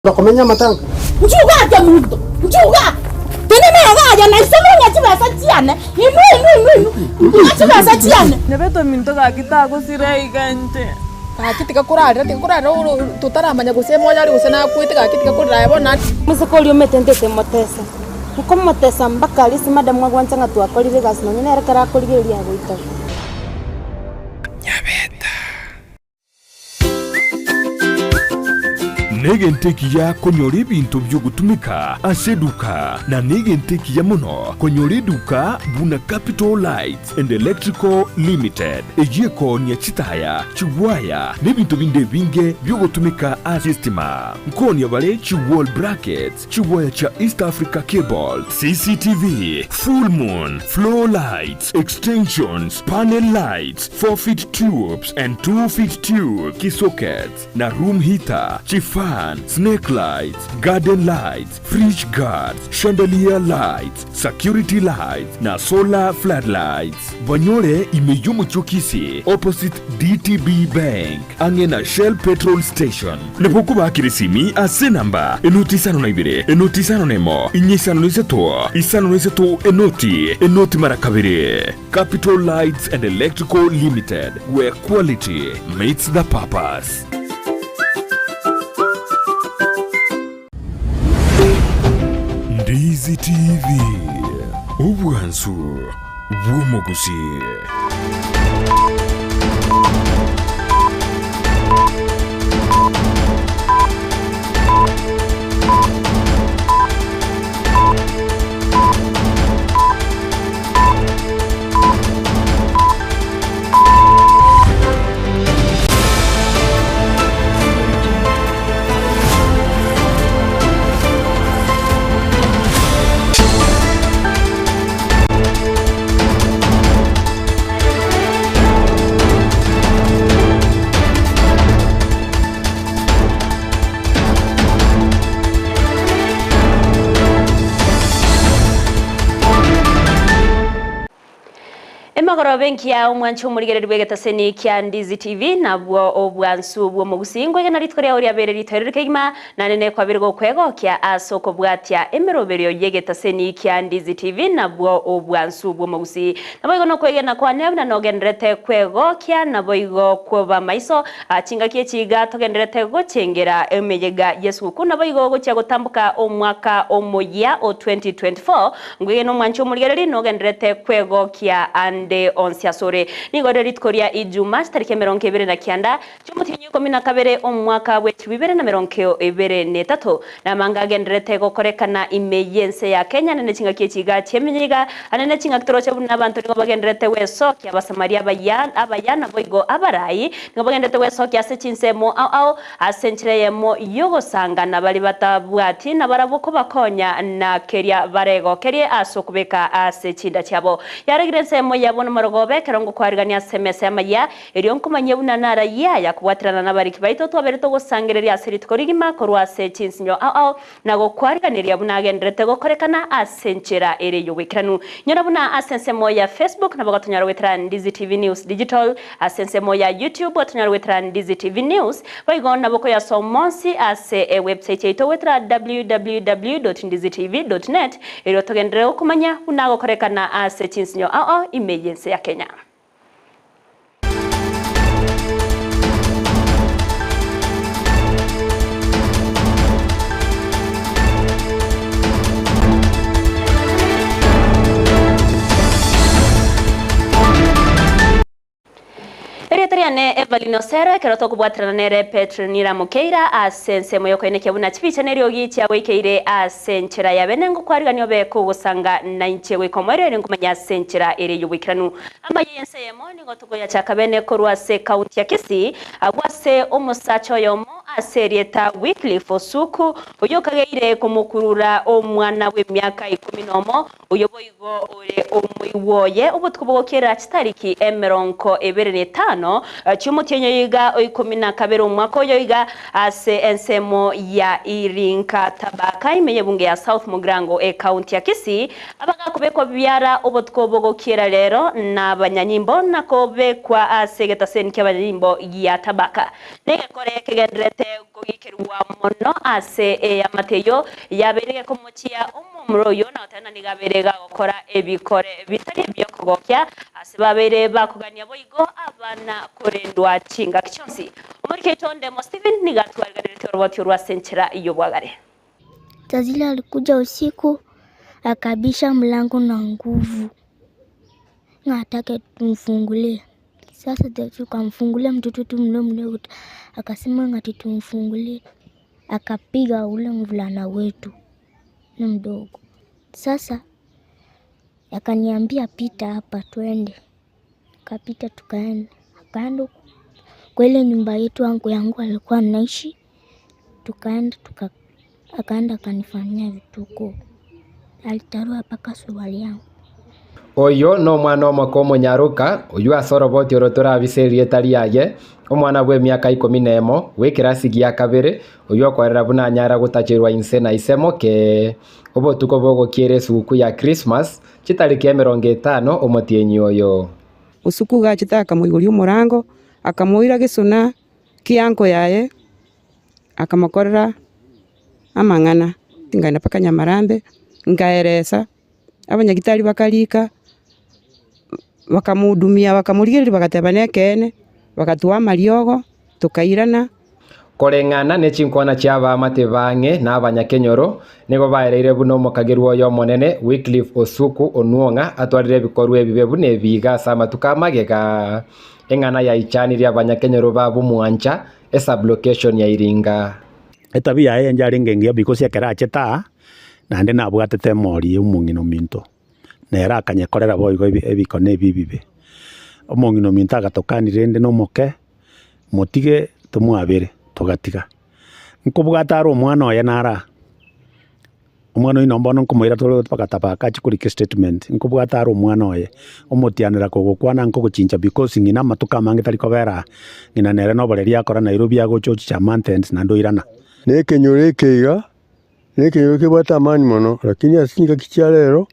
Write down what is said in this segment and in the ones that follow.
Bakomenya amatanga. Inchuo gaki omonto, inchuo gaki! Tenena iga aye na iso nong'e chibesa chiane, inwe, inwe, inwe, inwe, ng'a chibesa chiane. Nyabete ominto gaki tagosira iga inche. Gaki tiga korarera, tiga korarera oro totaramanya gose moyo are gose nakwete gaki tiga korera aye bono. Omoiseke oria omete ntete motese, nkomotesa mpaka aria ase madam agwancha ng'a twakorire egasi nonye nere ekero akorigereria agoitaba. Nyabeta. Negento ekiya konyora ebinto bi'ogotumeka ase eduka, na negento ekiya mono konyora eduka buna Capital Lights and Electrical Limited, eyio ekoonia chitaya, chigwaya, na ebinto binde ebinge bi'ogotumeka ase estima. Nkoonia bare chi wall brackets, Chigwaya chia East Africa Cable, CCTV, Full Moon, Floor Lights, Extensions, Panel Lights, 4 feet tubes and 2 feet tube, Kisockets, na Room Heater, Chifan, Snake Lights, Garden Lights, Fridge Guards, Chandelier Lights, Security Lights, na Solar Floodlights. Banyore ime y'omochie o Kisii, opposite DTB Bank. Ang'e na Shell Petrol Station. Nabo okobakera esimi ase enamba enoti isano na ibere, enoti isano na emo, inye isano na isato, isano na isato, enoti, enoti mara kabere. Capital Lights and Electrical Limited, where quality meets the purpose. Ndizi TV, obwansu bw'omogusii. Emagoroba engiya omwanche omorigereri bw'egetaseni kia Ndizi TV nabwo obwansu bw'omogusii nkwegena rituko riao riabeire ritoereru kegima naende nekwabire gokwegokia ase okobwatia emeroberio y'egetaseni kia Ndizi TV nabwo obwansu bw'omogusii naboigo nokwegena kwane buna nogenderete kwegokia naboigo kwoba amaiso Chingaki echi iga togendererete gochengera emeyega y'esuguku naboigo gochia gotamboka omwaka omoyia o 2024. Nkwegena omwanchi omorigereri nogendererete kwegokia ande onsi asore. Nigo rire rituko ria Ijuma chitariki emerongo ebere na kianda chi'omotienyi oikomi na kabere omwaka bw'echilifu ibere na merongo ebere na etato. Namanga agendererete gokorekana ime y'ense ya Kenya nene chingaki echi iga chi'emeyega Ande ne chingaki toroche buna abanto nigo bagendererete gwesokia, Abasamaria abaya, abaya naboigo abarai, nigo bagendererete gwesokia ase chinsemo ao ao, ase enchera eyemo y'ogosanga na baria batabwati, na barabwo kobakonya na keria baregokerie ase okobeka ase chinda chiabo. Yaregire ensemo yabo nomorogoba ekero ngokwarigania ase emesa y'amayia, erio nkomanyie buna narayie aya kobwaterana nabariki baito twabeire togosangereria ase rituko rigima korwa ase chinsinyo ao ao, na gokwariganeria buna agendererete gokorekana ase enchera ere y'oboikeranu. Nyora buna ase ensemo ya Facebook nabo gotonyora goetera Ndizi TV News Digital, ase ensemo ya YouTube gotonyora goetera Ndizi TV News, boigo nabo koyasoma onsi ase ewebsite yaito goetera www.ndizitv.net erio togenderere gokomanya buna agokorekana ase chinsinyo ao ao ime y'ense ya Kenya. Erieta riane Evelyn Osero, ekero tokobwaterana nere Petronila Mokeira ase ensemo y'okoenekia buna chibicha na eriogi chiagoikeire ase enchera ya bene ngokwarigania obe kogosanga nainche goika omoerio ere nkomanya ase enchera ere y'oboikeranu. Amaya y'ense eyemo nigo tokoyachaka bene korwa ase ekaunti ya Kisii, agwo ase omosacha oyomo ase erieta Wycliffe Osuku, oyio okageire komokurura omwana bw'emiaka ikomi nomo, oyio boigo ore omoigwa oye obotuko bogokiera chitariki emerongo ebere na etano chi'omotienyi oyo iga o ikomi na kabere omwaka oyo iga, ase ensemo ya Iringa Tabaka ime y'ebunge ya South Mugirango ekaunti ya Kisii. Abagakobekwa biara obotuko bogokiera rero nabanyanyimbo, na kobekwa ase egetaseni ki'abanyanyimbo gia Tabaka. Negekore kegendererete kogikerwa mono ase eamate eyio yabeire gekomochia omomura oyio na goteba ng'a nigo abeire gagokora ebikore bitari ebi'okogokia ase babeire bakogania boigo abana korendwa chingaki chionsi. Omoriki oito Ndemo Stephen nigo atwariganeretie oroboti orwo ase enchera y'obwagare. Tazile alikuja usiku akabisha mlango na nguvu ng'a atake tumfungulie. Sasa tukamfungulia mtoto wetu mdogo mdogo, akasema ng'ati tumfungulie, akapiga ule mvulana wetu ni mdogo. Sasa akaniambia pita hapa twende, akapita tukaenda, akaenda kwa ile nyumba yetu angu yangu alikuwa anaishi, tukaenda tuka, akaenda akanifanyia vituko, alitarua mpaka suruali yangu. Oyio nomwana omoke omonyaroka, oyio ase oroboti oro torabise erieta riaye, omwana bw'emiaka ikomi na emo, bw'ekerasi gia kabere, oyio okorera buna anyara gotacherwa inse na ise moke. Obotuko bogokiera esuguku ya Krismasi, chitariki emerongo etano omotienyi oyo. Osuku gachete akamoigoria omorango, akamoira gesona ki'anko yaye, akamokorera amang'ana. Nkaenda mpaka Nyamarambe, nkaeresa, abanyagitari bakarika, bakamohudumia bakamorigereria bagateba nekeene, bagatoa amariogo, tokairana. Koreng'ana ne chinkwana chi'abaamate b'ang'e na abanyakenyoro, nigo baereire buna omokagerwa oye omonene, Wycliffe Osuku Onuong'a, atwarire ebikorwa ebibe buna ebiiga ase amatuko amagega. Eng'ana yaichanirie abanyakenyoro ba Bumwancha, esub-location ya Iringa. Etabia yaye enche arenge engiya because ekero achete aa, naende nabwatete emori ya omong'ina ominto, nere akanyekorera boigo ebikone ebi ebibe. Omong'ina ominto agatokania rende na omoke, motige tomwabere, togatiga. Nkobwata are omwana oye naro aa, omwana oyio nabo bono nkomoira tore mpaka tabaka achie korika estatement, nkobwata are omwana oye, omotianera kogokwana nkogochincha because ng'ina amatuko amange tari kobera aa, ng'ina nere na oboreri akora Nairobi agocha ochicha mountains naende oirana. Na ekenyoro eke iga, nekenyoro kebwate amani mono, lakini ase chingaki chia rero,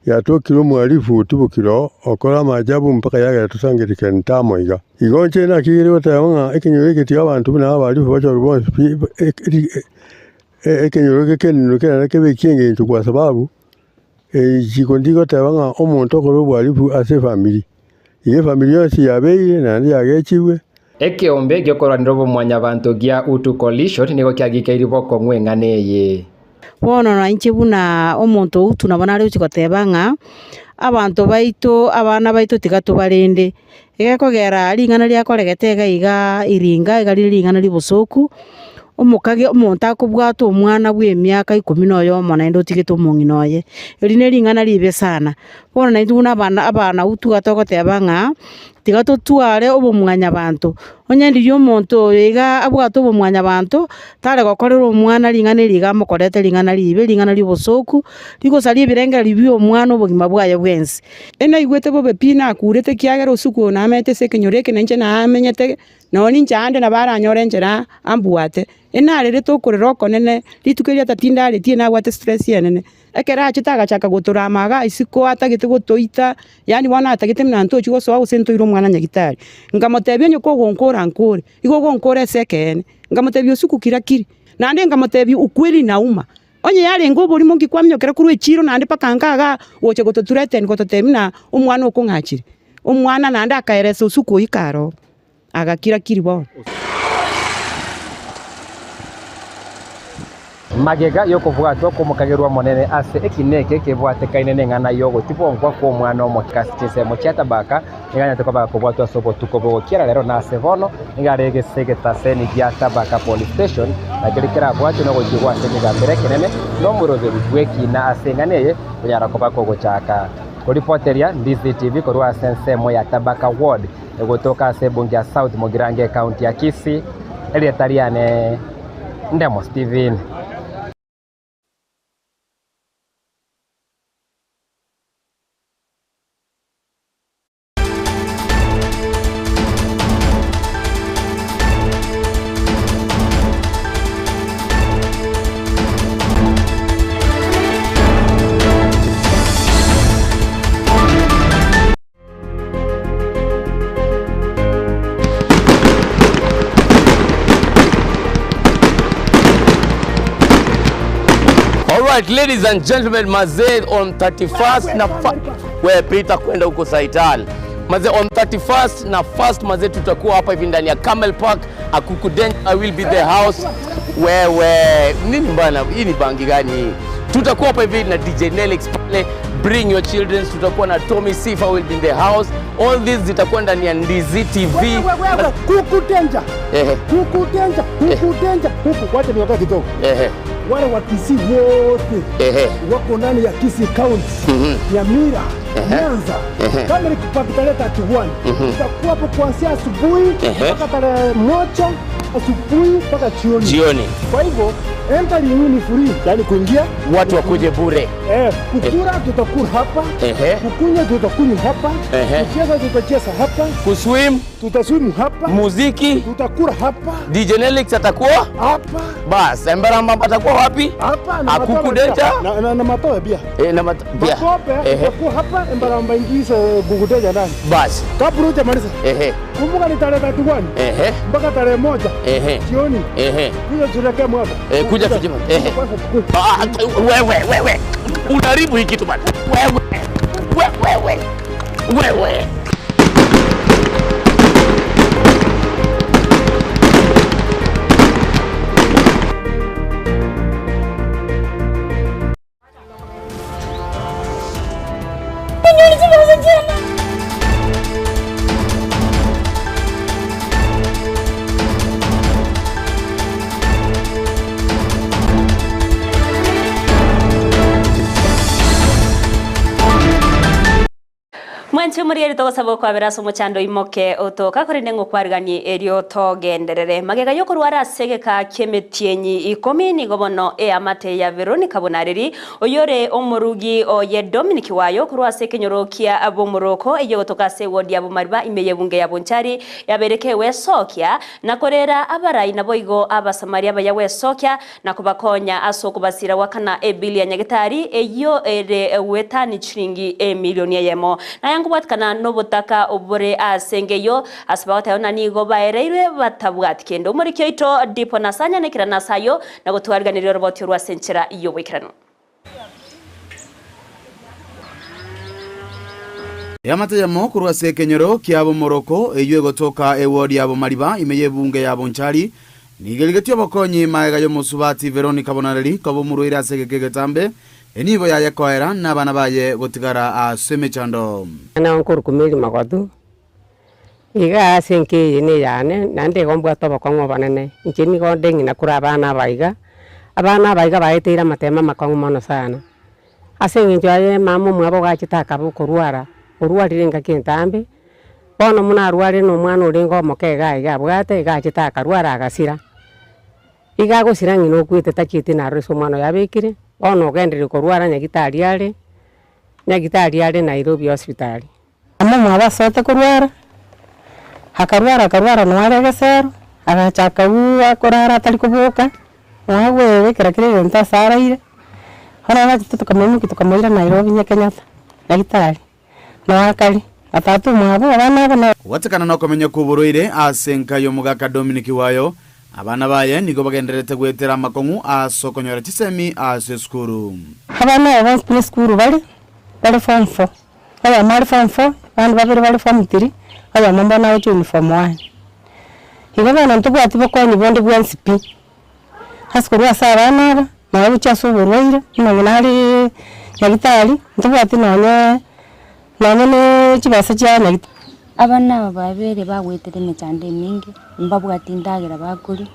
yatokire omohalifu otibokire oo, okora amaajabu mpaka yagera tosangererekane tamo iga. Igo inche naki kere goteba ng'a ekenyoro eke tiga abanto buna abahalifu bachorwe bonsi pi ekenyoro eke kenene kere kebe eki'engencho kwa sababu, richiko ndigoteba ng'a omonto okore obohalifu ase efamiri, iga efamiri yonsi yabeire naende yagechigwe. Ekeombe gi'okorwanera obomwanyabanto gia Hutu Coalition nigo kiagikeiri bokong'u eng'ana eye. Bono na inche buna omonto o Hutu nabo nare gochia goteba ng'a, abanto baito, abana baito tiga tobarende, egekogera ring'ana riakoregete iga igaa iringa iga rire ring'ana ri'obosoku, omokage omonto akobwata omwana bwa emiaka ikomi na oyomo naende otigete omong'ina oye, eri ne ring'ana ribe sana. Bono naintwe buna abana abana Hutu iga togoteba ng'a, tiga totware obomwanyabanto, onye ndiria omonto oyo iga abwate obomwanyabanto, tare gokorera omwana ring'ana eri iga amokorete ring'ana ribe, ring'ana ria obosoku, rigosaria ebirengererio bia omwana obogima bwaye bwensi. Enaigwete bobe pi nakurete ekiagera osuku oyo namete ase ekenyoro eke na inche naamenyete, nonya ninche aande nabo aranyore enchera ambwate. Enarerete okorera okonene, rituko erio ata tindaretie nabwate stress enene. Ekero achete agachaka gotorama igaa isiko atagete gotoita, yaani bono atagete buna ntochi gosoa gose ntoire omwana nyagitari. Nkamotebia onye kogonkora nkore, igo ogonkora ase ekeene. Nkamotebia usiku kira kiri, naende nkamotebia ukweli inauma, onye yarenge oborimo nki kwaminyokera korwa echiro naende mpaka nka igaa gocha gotothreaten gototebia buna omwana okong'achire. Omwana naende akaeresa usiku oyio kare oo. Agakira kiri bono. Magega y'okobwatwa kw'omokagerwa omonene ase ekina eke kebwatekaine neng'ana y'ogotibongwa kw'omwana omoke ase chinsemo chia Tabaka, nigo anyarete koba gakobwatwa ase obotuko bogokiera rero na ase bono nigo are ase egetaseni gia Tabaka Police Station, na keria kerabwatwe nogochigwa ase emegambero ekenene na omoroberi bw'ekina ase eng'ana eye konyara koba kogochaka. Koripoteria DCTV korwa ase ensemo ya Tabaka Ward. Egotoka ase ebunge ya South Mugirango ecounty ya Kisii, erieta riane Ndemo Stephen. Alright, ladies and gentlemen, mazee on 31st na fa we Peter kwenda huko Saitan. Mazee on 31st na first mazee tutakuwa hapa hivi ndani ya Camel Park, Akuku Den I will be the house. Wewe nini bana, hii ni bangi gani hii? Tutakuwa hapa hivi na DJ Nelix pale, bring your children. Tutakuwa na Tommy Sifa will be in the house. All this zitakuwa ndani ya Ndizi TV. Kuku danger. Ehe. Kuku danger, kuku danger, kuku. Wacha niongee kidogo. Ehe. Wale wa Kisii wote Ehe. wako ndani ya Kisii County, Nyamira, Ehe. Nyanza, Ehe. kama ni kupata tarehe 31 tutakuwa hapo kuanzia asubuhi Ehe. mpaka tarehe moja asubuhi mpaka jioni. Jioni. Kwa hivyo entry ni free, yani kuingia Watu wakuje bure. Eh, kukura tutakula hapa, Ehe. kukunywa tutakunywa hapa, Ehe. kucheza tutacheza hapa, Kuswim tutaswim hapa, muziki tutakula hapa, DJ Nelix atakuwa hapa. Bas, Embaramba atakuwa wapi? Hapa na Akuku matope Danger? pia. Na, na, na matope pia. Eh, na mat pia. Matope Ehe. tutakuwa hapa, Embaramba ingize Kuku Danger ndani. Bas. Kabla hujamaliza. Ehe. Kumbuka ni tarehe 31 Ehe. mpaka tarehe moja Ehe. jioni. Ehe. Kuja tusherekee mwaka. Eh, kuja tujima. Ehe. Ah, wewe wewe. Unaharibu hii kitu bana. Wewe. Wewe. Wewe. Mwanchi omorigereria togosaba okwabera ase omochando oimoke otoka korende ng'okwariganie erio togenderere. Magega ya okorwara ase egeka kia emetienyi ikomi nigo bono eamate ya Veronica Bonareri oyore omorugi oye Dominic Wayo korwa ase ekenyoro kia Bomoroko eye gotoka ase eward ya Bomariba ime ya ebunge ya Bonchari yabereke gwesokia na korera abarai naboigo abasamaria abaya gwesokia na kobakonya ase okobasira gwakana ebili ya nyagetari eyio ere gwetani chiringi emilioni eyemo. Naye nkobwatikana nobotaka obore ase engeyo ase bagoteba buna nigo baereirwe batabwati kende. Omoriki oito Dipo Nasanya nekera nasayo na gotwariganiria oroboti orwa ase enchera ya oboikeranu. Eamate yamo korwa ase ekenyoro kia Bomoroko eyio egotoka eward ya Bomariba ime y'ebunge ya Bonchari nigo erigetie obokonyi magega y'omosubati Veronica Bonareri koba omorwaire ase egeka egetambe enibo yaye koera na abana baye gotigara ase emechando. Nao nkorokwa Mary Magotu, iga ase enka eye na eyane, naende igo mbwate obokong'u obonene. Inche nigo nde ng'ina korwa abana aba iga, abana aba iga baeteire amatemo amakong'u mono sana. Ase eng'encho aye mama omwabo ogachete akaba okorwara, orwarire engaki entambe, bono buna arwarire na omwana orenge omoke iga iga abwate, iga achete akarwara agasira. Iga agosira ng'ina okwete tachieti naroro ase omwana oyo abekire, bono ogenderire korwara nyagitari are, nyagitari are Nairobi hospitali. Amo mwabo asoete korwara, akarwara akarwara nonya are egesero, agachaka uu akorara atari koboka, nonya goebekera kera egento ase araire, bono nachete tokamoimokia tokamoira Nairobi onye Kenyatta, nyagitari, nonya akare, na tata omwabo abana aba na. Kobwatekana nokomenya kw'oborwaire ase enka y'omogaka Dominic Wayo, abana baye nigo bagendererete goetera amakong'u ase okonyora chisemi ase esukuru. Abana aba bonsi buna esukuru bare, bare form four, oyomo are form four, abande babere bare form three, oyomo mbono agochia uniform one. Igo bono ntobwati bokonyi bonde bwensi pi, ase korwa ase abana aba, nonye gochia ase oborwaire, buna onye nare nyagitari, ntobwati nonye nonye na chibesa chia nyagitari. Abana aba babere bagoetera emechando emenge, mbabwati endagera bakoria,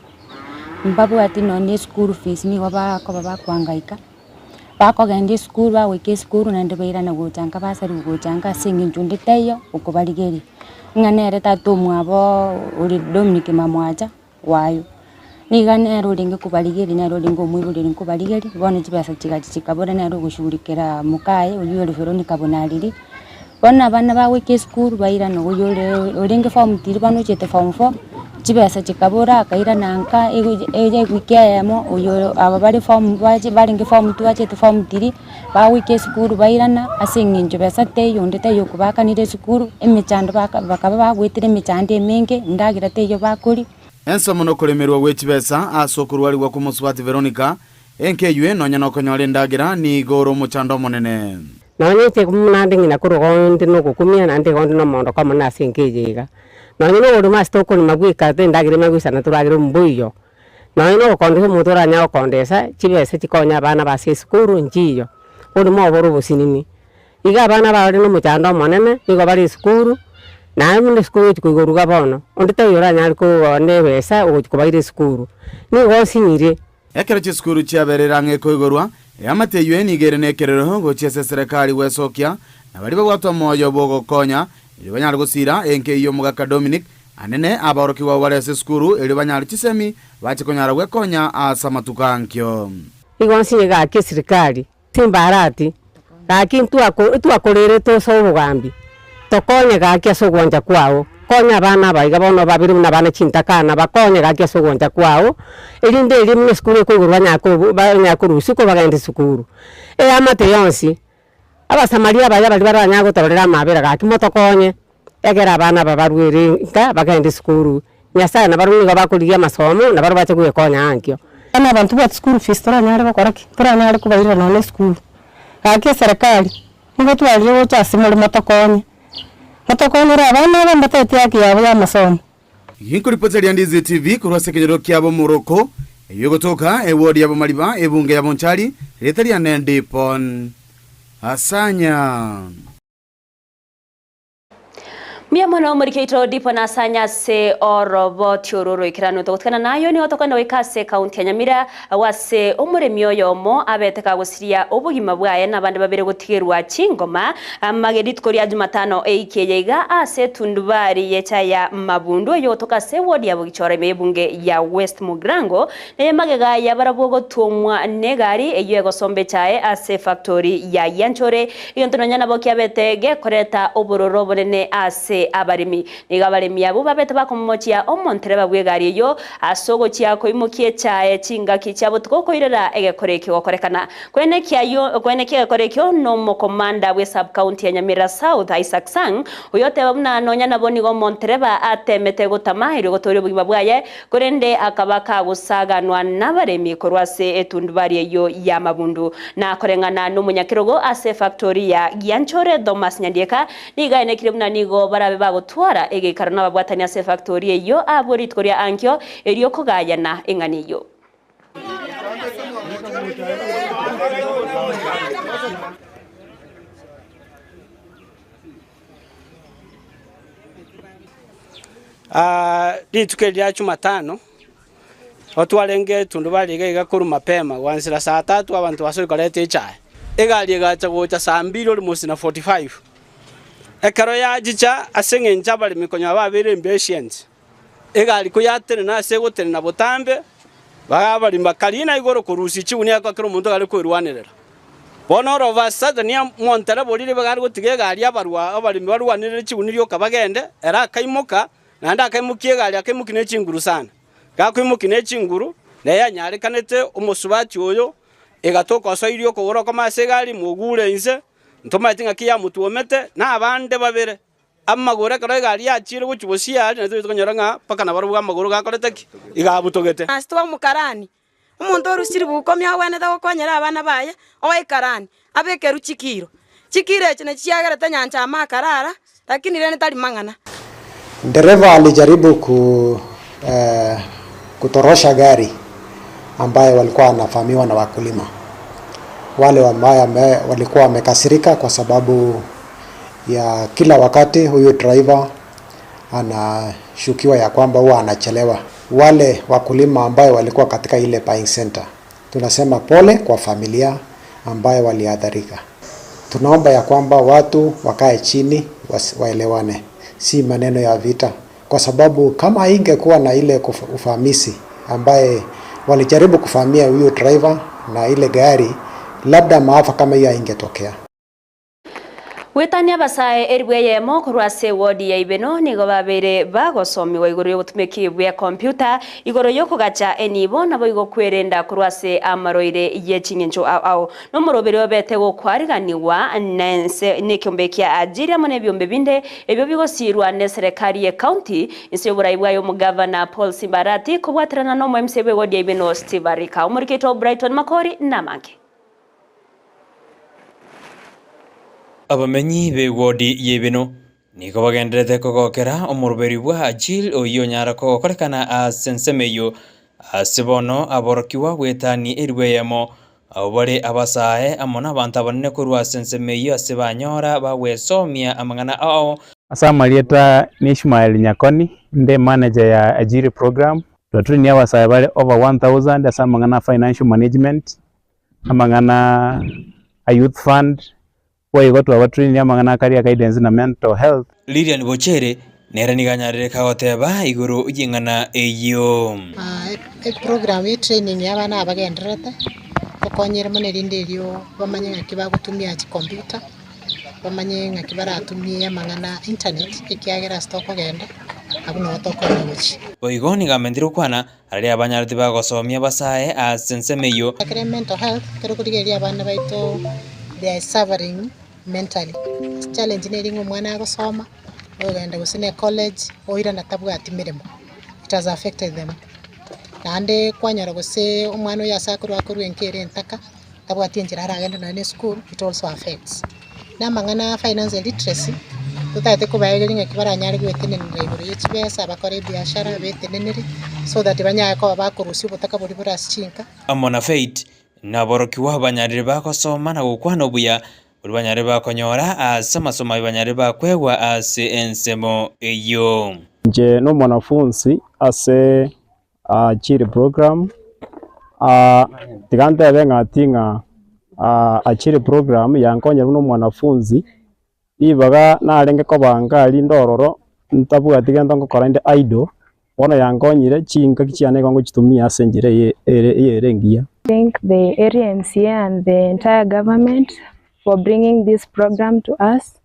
mbabwati nonye na eschool fees nigo bakoba bakoangaika, bakogenda esukuru bagoika esukuru naende bairana gocha nka basariwa gocha nka ase eng'encho onde taiyo okobarigeria. Ng'a nere tata omwabo ore Dominic Mamwacha wayo, niga nere orenge kobarigeria nere orenge omoibori orenge kobarigeria, bono chibesa chigachi chikabora nere ogoshughulikera mokaye oywo ore Veronica Bonareri. Bono abana bagoika esukuru bairana oyo ore orenge form three bono ochete form four, chibesa chikabora akairana nka ego eye ewiki eyemo oyo aba bare form bache barenge form two bachete form three, bagoika esukuru bairana ase eng'encho besa teiyo onde taiyo okobakanera esukuru, emechando baka bakaba bagoetera emechando emenge, endagera teiyo bakoria. Ensomo nokoremerwa gwe chibesa ase okorwarigwa kw'omosubati Veronica. Enka eywe nonya nokonyora endagera nigo ore omochando omonene. Nonya inche buna nde ng'ina korwa igo inde nogokumia, naende igo inde nomoondoko omonene ase enka eye iga. Nonya na oborimo ase tokorema bweka endagera emanye goisana toragere mboiyo. Nonya na ogokondesa omonto oranyare gokondesa, chibesa chikonye abana aba ase esukuru nchiyo, oborimo obo bore obosinini. Iga abana aba bare nomochando omonene, nigo bare esukuru, naende buna esukuru egochi koigorwa iga bono, onde taiyo oranyare kogenda ebesa ogochi kobaira esukuru, nigo osinyire. Ekero chisukuru chiaberire ang'e koigorwa, eamate eyio nigo ere nekerero gochia ase eserekari gwesokia, na baria babwate omoyo bw'ogokonya, erio banyare gosiira enka eyio omogaka Dominic, anene abaorokigwa abwo bare ase esukuru, erio banyare chisemi, bache konyara gwekonya ase amatuko ankio. Igo nsinye gaki esirikari, Timbarati, gaki ntwakorerete ase obogambi, tokonye gaki ase ogwancha kwao, konya abana aba iga bono babere buna abana chintakana, bakonye gaki ase ogwancha kwao, erinde erio buna esukuru ekoigorwa banyare korusia ko bagende esukuru. Eamate yonsi, Abasamaria abaye baria baranyare gotororera amabera gaki motokonye, egere abana aba barwere nka bagende esukuru, Nyasaye nabarabwo nigo bakorigia amasomo, nabarabwo bache gwekonya ankio. Bono abanto bwate school fees toranyare gokora ki? Toranyare kobairera nonya na esukuru. Gaki eserekari, nigo twarire gocha ase more motokonye, motokonyere abana aba mbatebeti haki yabo ya amasomo. Ginkoripota Ndizi TV korwa ase ekenyoro kiabo Moroko, eyio egotoka eward ya Bomariba, ebunge ya Bonchari, erieta riane Dipon Asanya. Mbuya mono omoriki oito Dipo Nasanya ase oroboti oro oroikeranu. Togotigana nayo nigo tokogenda goika ase ekaunti ya Nyamira agwo ase omoremi oyomo abete kagosiria obogima bwaye na abande babere gotigerwa chingoma amage rituko ria Jumatano eiki eye iga ase etundubari y'echae ya Mabundu eyio gotoka ase eward ya Bogichora ime y'ebunge ya West Mugirango Neye magega yabarabwo gotwomwa negari eyio egosomba echae ase efactori ya Yanchore, egento nonya nabo kiabete gekoreta obororo obonene ase abaremi. Nigo abaremi abwo babete bakomomochia omontereba bw'egari eyio ase ogochia koimokia echae chingaki chia botuko koirera egekora ekio gokorekana. Koenekia ayio koenekia egekora ekio nomokomanda bwe sub-county ya Nyamira South Isaac Sang, oyoteba buna nonya nabo nigo omontereba atemete gotama erio gotoria obogima bwaye Korende akaba kagosaganwa nabaremi korwa ase etundubari eyio y'amabundu. Na koreng'ana nomonyakerogo ase efactori ya Gianchore Thomas Nyandieka, nigo aenekire buna nigo barabe bagotwara egeikaro nababwatani ase efactori eyio abwo rituko ria ankio erio kogayana eng'ana eyio. Rituko eri ria Jumatano, nigo twarenge tundubari iga iga korwa mapema gwansera saa tatu abanto basoe koreta echae. Egari egacha gocha saa mbiri almost na 45. Ekero yachicha ase eng'encho abaremi konya babeire impatient, egari koyatenena ase egotenena botambe, baga abaremi bakarina igoro korusia chigunia ekero omonto are koerwanerera. Bono all of a sudden omontereba oria ribaga are gotiga egari abarwa abaremi barwanerere chiguni rioka bagende, ere akaimoka, naende akaimokia egari akaimokia ne chinguru sana. Gakoimokia ne chinguru, neye yanyarekanete omosubati oyo, egatoka osoirie okogoro okome ase egari, mogure inse, ntomaeti ng'aki yamotwomete, na abande babere. Amagoro ekero egari yachiire gochia bosio aria, naintwe tokonyora ng'a mpaka nabarobwo amagoro gakorete ki? Iga abutogete. Ase twamokarani, Omonto orusire bokomi agwenerete gokonyera abana baye, oe ekarani, abekerwe chikiro. Chikiro echi nachio chiagerete nyancha amo akarara, lakini rende tari mang'ana. Ndereva alijaribu ku, eh, kutorosha gari ambayo walikuwa wanavamiwa na wakulima wale ambayo walikuwa wamekasirika kwa sababu ya kila wakati huyu driver anashukiwa ya kwamba huwa anachelewa. Wale wakulima ambayo walikuwa katika ile buying center, tunasema pole kwa familia ambayo waliathirika. Tunaomba ya kwamba watu wakae chini waelewane, si maneno ya vita, kwa sababu kama ingekuwa na ile ufamisi ambaye walijaribu kufamia huyo driver na ile gari, labda maafa kama hiyo haingetokea. Goetania abasae eribu eyemo korwa ase ewodi ya Ibeno nigo babeire bagosomigwa igoro y'obotumeki bw'ekompyuta, igoro y'okogacha enibo naboigo kwerenda korwa ase amarwaire ye ching'encho ao ao. Nomoroberi obete gokwariganigwa nense nekiombe kia Ajiri amo nebiombe binde ebio bigosiirwa neserekari ye county inse y'oborai bwaye omogavana Paul Simba Arati kobwaterana nomo MCA bw'ewodi ya Ibeno Steve Arika. Omoriki oito Brighton Makori namange. Abamenyi b'ewodi y'Ibeno nigo bagendererete kogokera omoroberi bwa Ajil oyio onyara kogokorekana ase ensemo eyio, ase bono aborokigwa goetania elifu eyemo, abwo bare abasae amo nabanto abanene korwa ase ensemo eyio ase banyora bagwesomia amang'ana ao. Ase amarieta ni Ishmael Nyakoni, inde manager ya Ajiri program. Twatrainia abasae bare over 1000 ase amang'ana a financial management, amang'ana a youth fund, boigo twabatrainirie amang'ana a career guidance na mental health. Lilian Bochere nere nigo anyarire kagoteba igoro y'eng'ana eyio. Eprogram ye training ya abana aba bagendererete, tokonyire mono erinde erio bamanye ng'aki bagotumia chicomputer, bamanye ng'aki baratumie amang'ana a internet, ekiagera ase tokogenda abwo nabo tokogenda gochia. Boigo nigo amentire gokwana Aria abanyareti bagosomia abasae ase ensemo eyio. Ekero mental health ekero okorigereria abana baito they are suffering mentally. Challenge neri ng'a omwana agosoma, ogenda gose ne college, oirana tabwati meremo, it has affected them. Naende kwanyora gose omwana oyo ase akorwa akorwa enka ere entaka, tabwati enchera aragende nonya na esukuru, it also affects. Na amang'ana a financial literacy, totagete kobaegeria ng'aki baranyare goetenenera igoro ye chibesa, bakore ebiashara, betenenere, so that banyare koba bakorusia obotaka boria bore ase chinka. Amo na Faith, naborokigwa banyarire bagosoma na gokwana obuya, boria banyarire bakonyora ase amasomo ayio banyarire bakwegwa ase ensemo eyio. Inche nomwanafunsi ase Ajiri program, tiga ntebe ng'a ati ng'a Ajiri program yankonyire buna omwanafunzi, ribaga narenge kobanga rinde ororo ntabwati gento ngokora inde idle, bono yankonyire chingaki chiane igo ngochitumia ase enchera eye ere eyere engiya. Thank the area MCA and the entire government for bringing this program to us.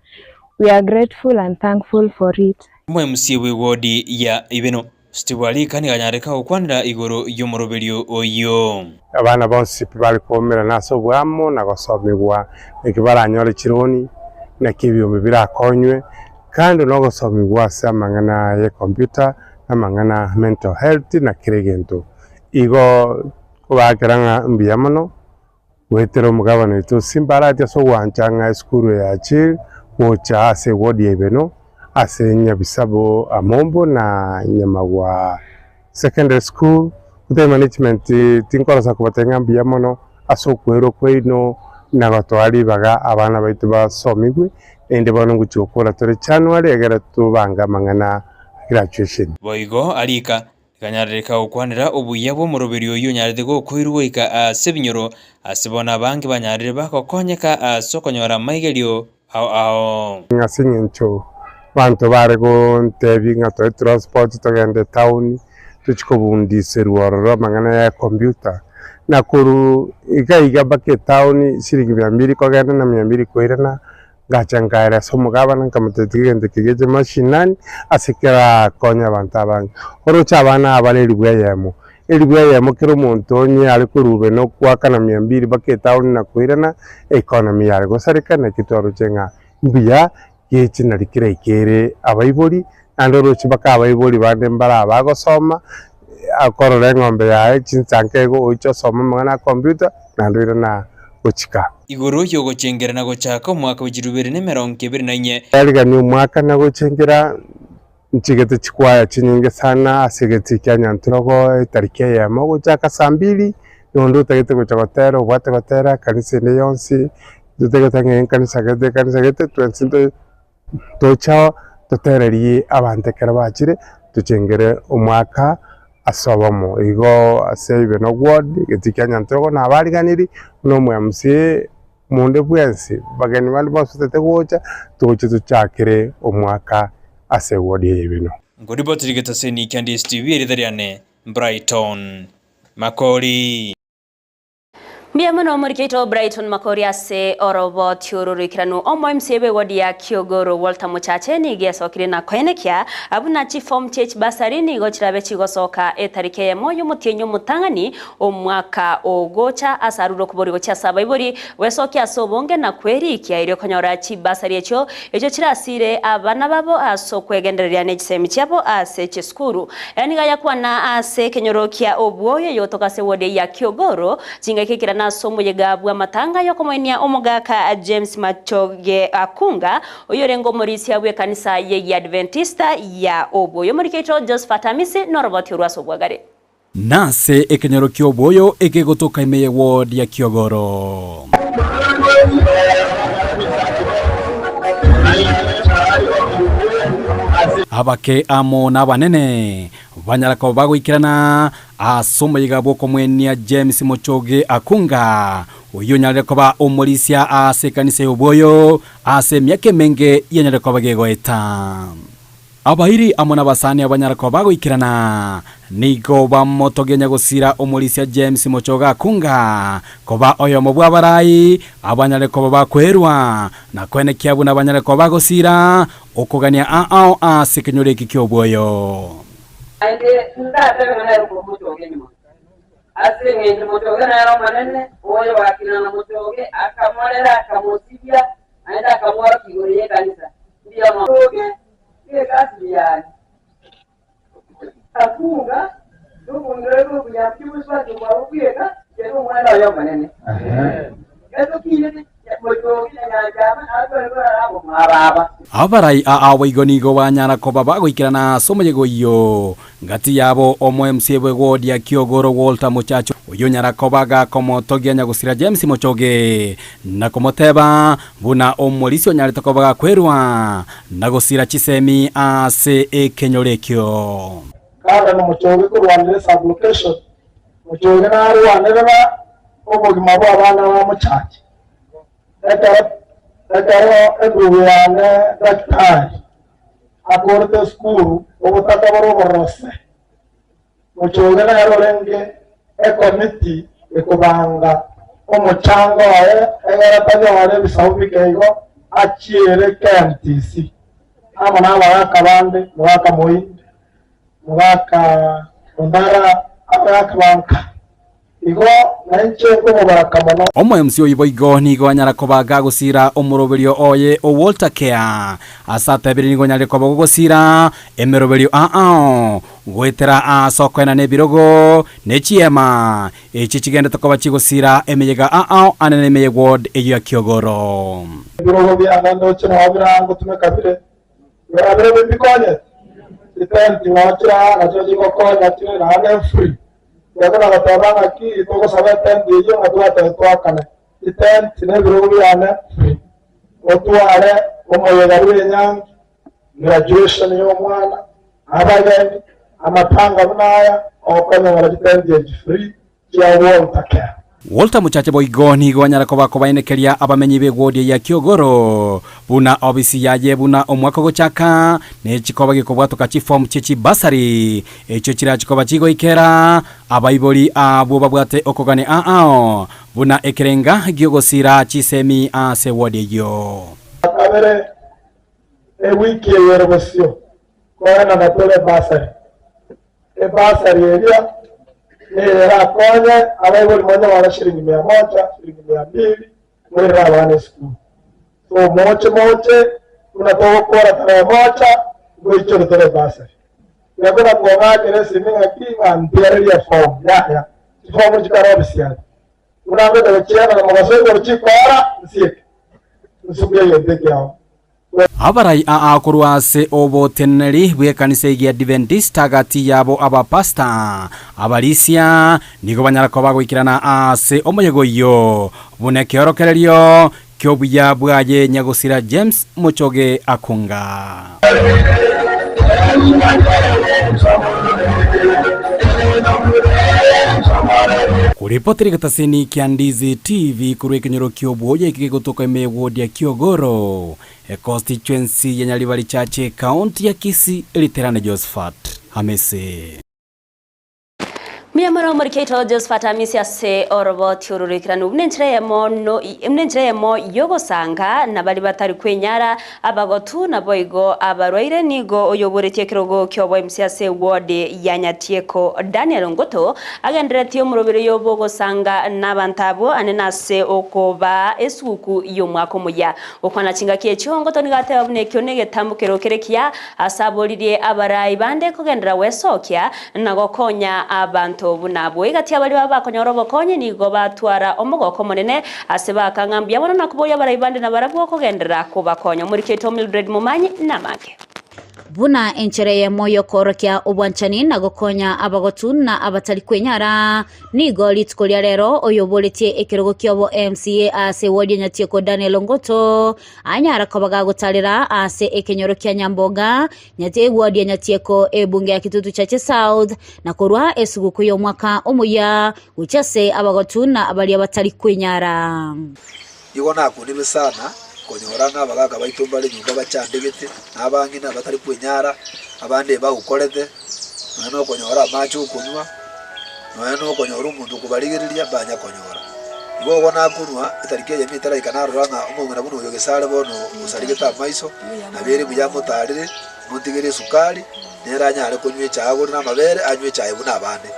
We are grateful and thankful for it. Omo-MCA bw'ewodi ya Ibeno, Steve Alika nigo anyareka gokwanera igoro y'omoroberio oyio. Abana bonsi pi bare koumerana ase oboamo na gosomigwa naki baranyore chironi, naki ebiombe birakonywe, kando nogosomigwa ase amang'ana y'ecomputer, na amang'ana a mental health na kera egento. Igo kobakera ng'a mbuya mono. Goetera omogabana oito Simbarati ase ogwancha ng'a esukuru eye yachire gocha ase ewodi ya Ibeno, ase Nyabisabo Amombo na Nyamagwa Secondary School. Gotebia management tinkorosa kobatebia ng'a mbuya mono ase okwerwa kwaino na gotoa ribaga abana baito basomigwe, naende bono ngochia gokora tore January egere tobange amang'ana a graduation. Boigo arika Ekanyarereka gokwanera obuya bw'omoroberi oyio onyarete gokoirwa goika ase ebinyoro, ase bono abange banyarire bagokonyeka ase okonyora amaigerio ao ao. Ase eng'encho abanto bare gontebia ng'a toe transport togende etown tochie kobundiserwa ororo amang'ana ya ecomputer, na korwa iga iga mpaka etown shilingi mia mbili kogenda na mia mbili koirana, Ngacha nkaera ase omogabana, nkamotebia, Tiga egento eke geche mashinani, ase kerakonye abanto abange. Oroche abana aba bare elifu eyemo, elifu eyemo kera omonto onye are korwa na okoakana mia mbili mpaka etown na koirana, economy yare gosareka, naki twaroche ng'a mbuya geche nari keraikere abaibori, naende oroche mpaka abaibori bande mbare abagosoma, akorora eng'ombe yaye chinsa nke igo oiche osome amang'ana a computer, naende oirana gochika. Igoro y'ogochengera na gochaka omwaka bwe chirubere na emerongo ebere na inye. Yarigania omwaka na gochengera nchigete chikwaya chinyinge sana ase egetii kia Nyanturogo etariki eyemo gochaka saa mbili, na onde otagete gocha gotera obwate gotera kanisa ende yonsi, totagete ng'a ekanisa gete ekanisa gete twensi Tochao totererie abanto ekero bachire, tochengere omwaka ase obomo. Igo ase Ibeno Ward, egetii kia Nyantogo nabariganirie buna omo MCA omonde bwensi, bageni bande bonsi otagete gocha, toche tochakere omwaka ase eward eye ya Ibeno. Nkoripoti rigetaseni kia DSTV erieta riane Brighton Makori. Mbuya mono omorikeito Brighton Makori ase oroboti oro roikeranu. Omo MCA bw'ewodi ya Kiogoro Walter Mochache nigo esokire na koenekia buna chiform chie chibasari nigo chirabe chigosoka etariki eyemo y'omotienyi omotang'ani omwaka ogocha ase arure okobori gochia ase abaibori gwesokia ase obonge na kwerikia erio konyora chibasari echio echio chirasire abana babo ase okwegendereria ne chisemi chiabo ase chisukuru. Aya nigo ayakwana ase ekenyoro kia obwoyo eyogotoka ase ewodi ya Kiogoro Chingaki ekirana ase omoyega bw'amatanga y'okomoenia omogaka James Machoge Akunga, oyorenge omorisia bw'ekanisa y'Egiadventista ya Obwoyo. Omorikeito Josephat Amisi noroboti orwo ase obwagare. Nase ekenyoro ki'obwoyo ekegotoka ime ye ward ya Kiogoro. Abake amo nabanene banyara koba bagoikerana Ase omoyega bw'okomwenia James Mochoge Akunga, oyio onyarire koba omorisia ase ekanisa y'obwoyo ase emiaka emenge yanyarire koba gegoeta. Abairi amo nabasani abanyara koba bagoikerana nigo bamotogia nyagosira omorisia James Mochoge Akunga koba oyomo bw'abarai abanyare koba bakwerwa na koenekia buna banyare koba bagosira okogania aao ase ekenyoro eki ki'obwoyo. Naende ndatebe ng'a nere okore omochoge nyuma, ase engencho omochoge nere omonene, oyo gwakina na mochoge, akamorera, akamosibia, naende akamworokia igoro y'ekanisa. Mbuya mono. Mochoge egasi yane, akunga nobong'ina bw'obonyansi bw'obosubati bwabo bweka, inche nomwana oye omonene. Abarai aa boigo nigo banyara koba bagoikerana ase omoyega oyio, ngati yabo omo MCA bwe ward ya Kiogoro Walter Mochacho oyio onyara koba gakomotogia nyagosira James Mochoge na komoteba buna omorisia onyarete koba gakwerwa na gosira chisemi ase ekenyoro ekio. Kanda na Mochoge korwanera esublocation Mochoge narwanerera obogima bw'abana ba mochache. Ekero ekero endugu yane daktari akorete esukuru obotaka bore oborose, mochoge nere orenge ekomiti ekobanga omochango oye egere tanyore ebisabu bike igo achiere KMTC amo nabagaka bande, mogaka Moinde, mogaka Ondara, abagaka ba nka. Igo nainche nkomobaraka mono. Omoemsi oyio boigo nigo anyara koba gagosiira omoroberio oye o Walter Care. Ase atebire nigo onyarire koba gogosiira emeroberio aao goetera aase okoenana ebirogo ne chiema echi chigendete koba chigosiira emeyega aao anene ime ye ward eyio ya Kiogoro. Ebirogo biane ndoche nao birangotumeka bire, Bira mbikonyete, chitenti nao chire aa nachio chigokonya chire naende free. Tiga goteba ng'aki togosaba etenti eyio ng'a twatebe toakane. Chitenti na ebirogo biane free. Otware omoyega bw'enyangi, graduation y'omwana, abageni, amatanga buna aya, okonyora chitenti echi free chia Walter Care. Walter Mochache boigo nigo anyara koba kobaenekeria abamenyi b'egwodi eye ya Kiogoro buna obisi yaye buna omwaka ogochaka nechikoba gekobwatoka chiform chie chibasari echio chirachi koba chigoikera abaibori abwo babwate okogania aao buna ekerenga giogosira chisemi ase ewodi eyio. Kabere, ewiki eye ere bosio, koenana tore basari. Ebasari eria nigo erakonye abaibori monyore shilingi mia moja, shilingi mia mbili, moirere abana esukuru. So moche moche buna togokora tarehe moja, ngoichore tore ebasari. Tiga kong'akera esimi ng'aki ng'a ntiarerie eform, yaya, chiform chikare ofisi yane. Buna ngocha gochiana na mogaso igoro chikoora, nsieke, nsuke egento ekiao. Abarai aa korwa ase oboteneneri bw'ekanisa y'Egiadiventista gati yabo abapasta, abarisia, nigo banyara koba goikerana ase omoyega oyio buna ekeorokererio ki'obuya bwaye nyagosira James Mochoge Akunga. Koripotera egetaseni kia Ndizi TV korwa ekenyoro ki'obwoyo eke kegotoka ime y'ewodi ya Kiogoro, econstituency ya Nyaribari Church, ecounty ya Kisii, Riterane Josephat Hamisi. Mbuya mono omorikeito Josephat Amisi ase oroboti ororekeranu buna enchera eyemo no buna enchera eyemo y'ogosanga na baria batari kwenyara, abagotu naboigo abarwaire nigo oyoboretie ekerogo ki'oboemsi ase eward ya Nyatieko Daniel Ngoto agenderetie omoroberi oyo bw'ogosanga nabanto abwo ane nase okobaa esuguku y'omwaka omoyia. Gokwana chingaki echio Ngoto nigo ateba buna ekio negetambokero kere kiya ase aboririe abarai bande kogenderera gwesokia na gokonya abanto buna abwo. Egati y'abaria babo bakonyora obokonyi nigo batwara omogoko omonene ase bakang'a mbuya mono na koboria abarai bande nabarabwo kogenderera kobakonya. Omorikito Mildred Momanyi namake. Buna enchera eyemo y'okoorokia obwanchani na gokonya abagotu na abatari kwenyara, nigo rituko ria rero oyoboretie ekerogo ki'obo MCA ase ewodi ya Nyatieko Daniel Ongoto anyara koba gagotarera ase ekenyoro kia Nyamboga Nyati ewodi ya Nyatieko ebunge ya Kitutu Chache South na korwa esuguku y'omwaka omoyia gochia ase abagotu na baria batari kwenyara. Igo nakunirwe sana konyora ng'a abagaaka baito mbare nyomba bachandegete, na abang'ina batari kwenyara, abande ebaukorete, nonya nokonyora amache okonywa, nonya nokonyora omonto okobarigereria mbanya konyora. Igo ogo nakunwa, etariki eyemo etaraika narora ng'a omong'ina buna oyo gesare bono osarigete amaiso, nabo ere buya amotaarere, motigere esukari, nere anyare konywa echae agore na amabere, anywe echae buna abande.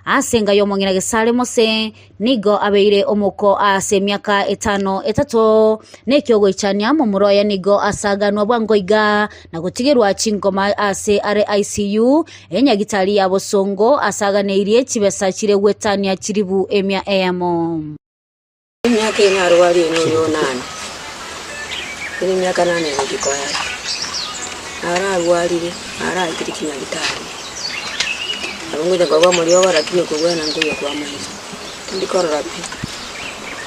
Ase enga y'omong'ina Gesare Mose nigo abeire omoko ase emiaka etano etato, na ekiogoichania momura oye nigo asaganwa bwango iga na gotigerwa chingoma ase are ICU enyagitari ya bosongo asaganeirie chibesa chire gwetania chiribu emia eyemo. Emiaka eye narwarie noyo nane, ere emiaka nane egochia koera, nararwarire, naraetire chinyagitari, nabo ngocha koba omoriogo lakini okobwena nkoyia kwa amaiso, tindi korora pi,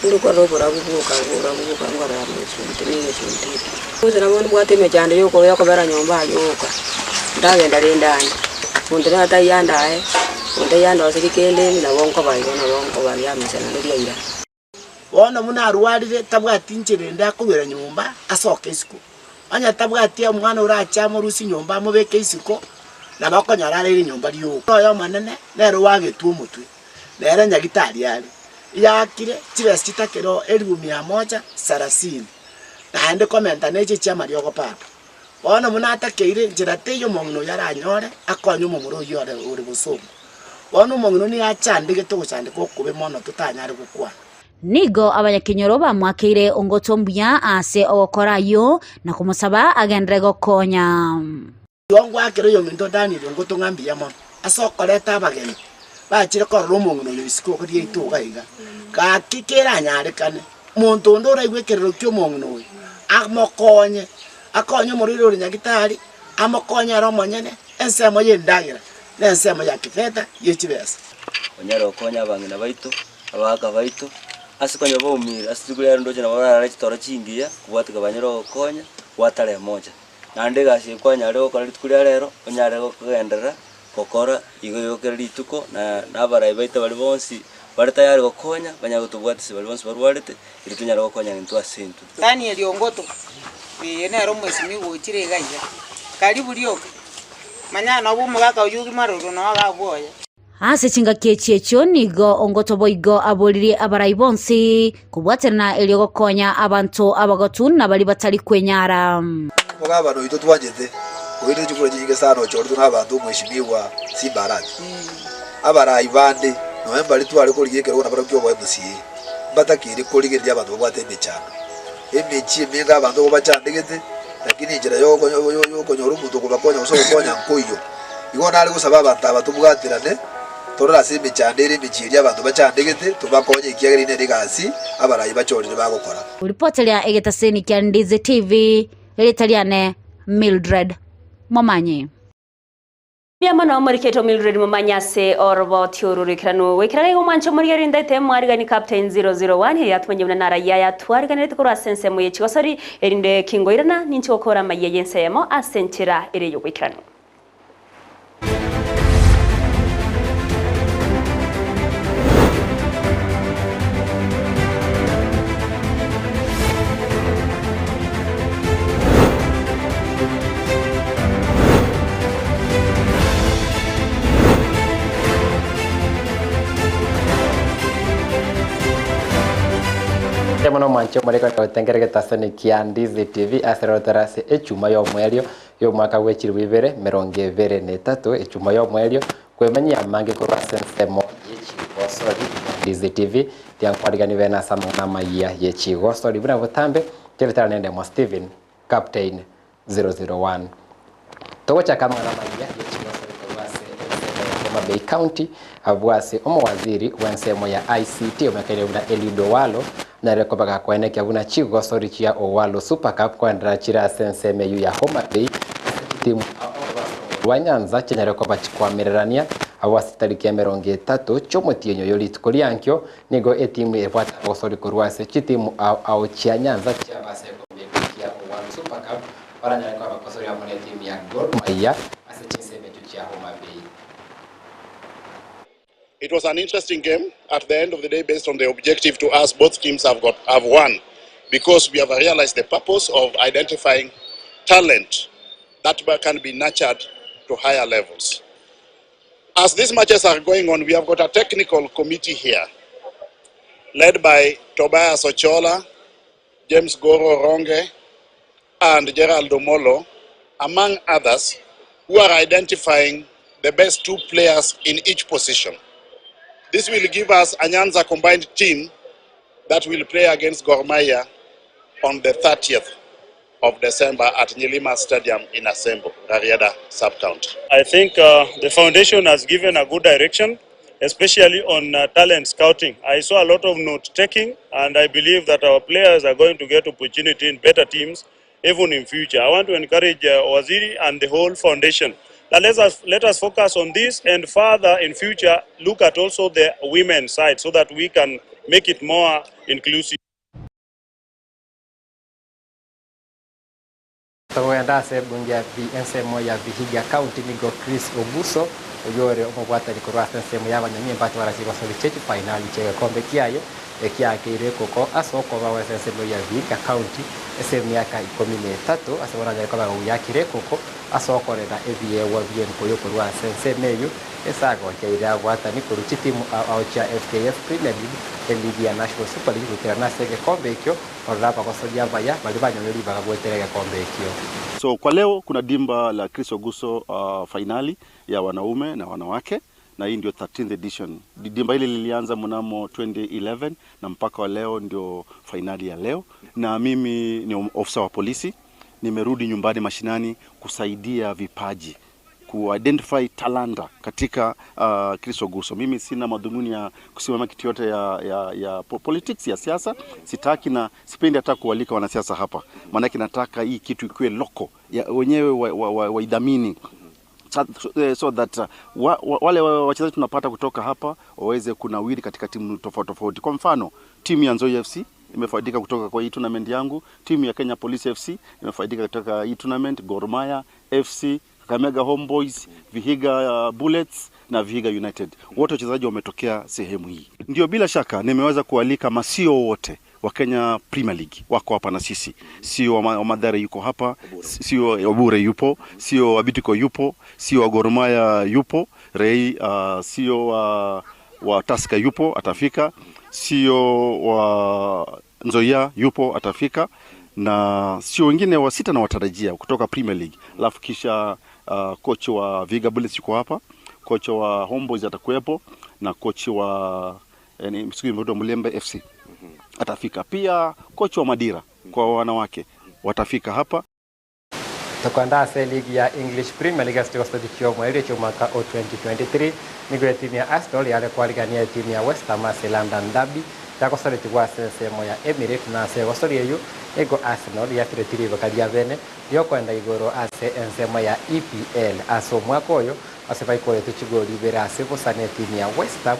tindi korora oborabu bwoka oborabu bwoka nkorora mosunte na egesunte eke. Gose nabo mbwate emechando yoko yokobera nyomba aye oka, ndagenda rende ande, monto nere ataiyo andae, monto taiyo andoserie kende nabo nkoba igo nabo nkoba riamisa naende riaira. Bono buna arwarire, tabwati inchera ende akoruera nyomba asoke isiko. Onye tabwati omwana orache amorusie nyomba amobeke isiko, nabo okonyora areire nyomba rioka. Oyo omonene nere oagetwe omotwe, nere nyagitari are. Yaakire chibesa chitakere elifu mia moja sarasini, naende komenta neche chi'amariogo bado. Bono buna atakeire, nchera teiyo omong'ina oyio aranyore akonye omomura oyio ore ore bosongo. Bono omong'ina oyio nigo achandegete ogochandeka okobe mono totanyare gokwana. Nigo abanyakenyoro bamoakeire ongoto mbuya ase ogokora ayio, na komosaba agenderere gokonya. Igo ngoakera oyominto Danieli ongoto ng'a mbuya mono ase okoreta abageni bachire korora omong'ina oyo isiko riaito iga iga. Gaki keranyarekane, monto onde oraigwe ekerero ki'omong'ina oyo, amokonye, akonye omorwaire ore nyagitari, amokonye ere omonyene, ensemo y'endagera, na ensemo ya kifeta ye chibesa. Onyare gokonya abang'ina baito, abagaka baito, ase konya baumire ase rituko riaye ndoche nabo bararare chitoro chingiya, kobwatika banyare gokonya, gwatara emoja. Naende egasi eye kwanyarire gokora rituko ria rero, onyare kogenderera gokora igo igo kera rituko, na na abarai baito baria bonsi bare tayari gokonya, banyare gotobwatisia baria bonsi barwarete, erio tonyare gokonyana intwe ase intwe. Daniel Ongoto, eye nere omwesimigwa ochire iga iga, karibu rioka, manya nobe omogaka oyio ogima roro noo iga abwoye. Ase chingaki echi echio nigo ongoto boigo aboririe abarai bonsi kobwaterana erio gokonya abanto abagotu na baria batari kwenyara. Omogabana oito twanchete, oirire chikura chinyinge sana ochoretwe nabanto omweshimiwa Simba Arati. Abarai bande nonya mbari tware korigia ekerogo nabarabwo kioboe MCA, mbatakeire korigereria abanto babwate emechando. Emechie emenge abanto igo bachandegete, lakini enchera yokonyora omonto okobakonya gose ogokonya nkoiyo. Igo nare gosaba abanto aba tobwaterane, torore ase emechando ere emechie eria abanto bachandegete, tobakonye ekiagera eyio nere egasi abarai bachorire bagokora. Ripoteria egetaseni kia Ndizi TV, erieta riane Mildred Momanyi. Mbuya mono moriketo Mildred Momanyi ase oroboti oru roikeranu goikera gaiga omwancho omorigereria ndaete mwarigani Captain 001 erio atumanye buna narayia aya twariganerete korwa ase ensemo ye chigosori erinde kingoirana ninche gokora amayia y'ense eyemo ase enchera ere y'ogoikeranu. Mono mwanche omoreko gotengera getasani kia Ndizi TV ase rotara ase echuma ya omwerio ya omwaka bwa 2023, echuma ya omwerio kwemanyia amange korwa ase ensemo yechigosori. Ndizi TV tiankwarigani bene ase amang'ana amaya yechigosori buna botambe chebitara nende mo Steven Captain 001. Togochaka amang'ana amaya yechigosori korwa ase ensemo ya Homa Bay County, abwo ase omowaziri bwa ensemo ya ICT omekaire buna Eliud Owalo nare kobaga koenekia buna chigosori chia Owalo Super Cup koendera chire ase ensemo eywo ya Homa Bay timu rwa Nyanza chinyare koba chikwamererania abo ase tariki ya 30 chiomotienyi oyo rituko riankio. Nigo etimu ebwate abagosori korwa ase chitimu ao chia Nyanza chiabase ekombe kia Owalo Super Cup baranyare koba abagosori amo na etimu ya Gor Mahia ase chinsemo echio chia Homa Bay. It was an interesting game. At the end of the day, based on the objective to us, both teams have won because we have realized the purpose of identifying talent that can be nurtured to higher levels. As these matches are going on, we have got a technical committee here, led by Tobias Ochola, James Goro Ronge, and Gerald Omolo, among others, who are identifying the best two players in each position. This will give us a Nyanza combined team that will play against Gor Mahia on the 30th of December at Nyilima Stadium in Asembo, Rarieda sub-county. I think the foundation has given a good direction, especially on talent scouting. I saw a lot of note-taking, and I believe that our players are going to get opportunity in better teams, even in future. I want to encourage Waziri and the whole foundation that let us focus on this and further in future look at also the women's side so that we can make it more inclusive. Togogenda ase ebunge ya ensemo ya Vihiga County, nigo Chris Oguso oyore omobwatani korwa ase ensemo ya abanyamimba atwara chigosori chie chifainali chia egekombe kiaye ekiakeire ekoko ase okoba ase ensemo ya Vihiga County ase emiaka 13 ase baranyare koba goyakire ekoko ase okorera ebiegwa bienkoyo korwa ase ensemo eyo esagokeire abwatani korwa chitimu ao chia FKF Premier League, eligi ya National Super League goikera ase egekombe ekio orora abagosoria abaya bari banyore ribaga gwetera egekombe ekio. So kwa leo kuna dimba la Chris Oguso fainali ya wanaume na wanawake, na hii ndio 13th edition. Dimba hili lilianza mnamo 2011 na mpaka wa leo ndio fainali ya leo. Na mimi ni ofisa wa polisi, nimerudi nyumbani mashinani kusaidia vipaji kuidentify talanta katika Chris Oguso. Mimi sina madhumuni ya kusimama kitu yote ya politics ya siasa, sitaki na sipendi hata kualika wanasiasa hapa. Maanake nataka hii kitu ikuwe loko ya wenyewe waidhamini wa so that wale wachezaji tunapata kutoka hapa waweze kunawiri katika timu tofauti tofauti. Kwa mfano, timu ya Nzoia FC imefaidika kutoka kwa hii tournament yangu, timu ya Kenya Police FC imefaidika kutoka hii tournament, Gor Mahia FC, Kakamega Homeboys, Vihiga Bullets na Vihiga United. Wote wachezaji wametokea sehemu hii. Ndio bila shaka nimeweza kualika masio wote wa Kenya Premier League wako hapa na sisi. Sio wa Mathare yuko hapa, sio Obure yupo, sio wa Bidco yupo, sio wa Gor Mahia yupo, Rei, sio wa Tusker yupo atafika, sio wa Nzoia yupo atafika, na sio wengine wa sita na watarajia kutoka Premier League. Alafu kisha coach wa Vihiga Bullets yuko hapa, coach wa Homeboys atakuwepo, na coach wa Mlembe FC atafika. Pia coach wa Madira kwa wanawake watafika hapa. Tukwenda ase ligi ya English Premier League ase chigosori chia omwerio chia omwaka o 2023, nigo etimu ya Arsenal yare kwarigania etimu ya West Ham ase London Derby yagosoretigwa ase ensemo ya Emirates, na ase egosori eyo nigo Arsenal yasiretire ibaka ria bene riokwenda igoro ase ensemo ya EPL ase omwaka oyo ase baikoretwe chigori ibere ase bosa na etimu ya West Ham.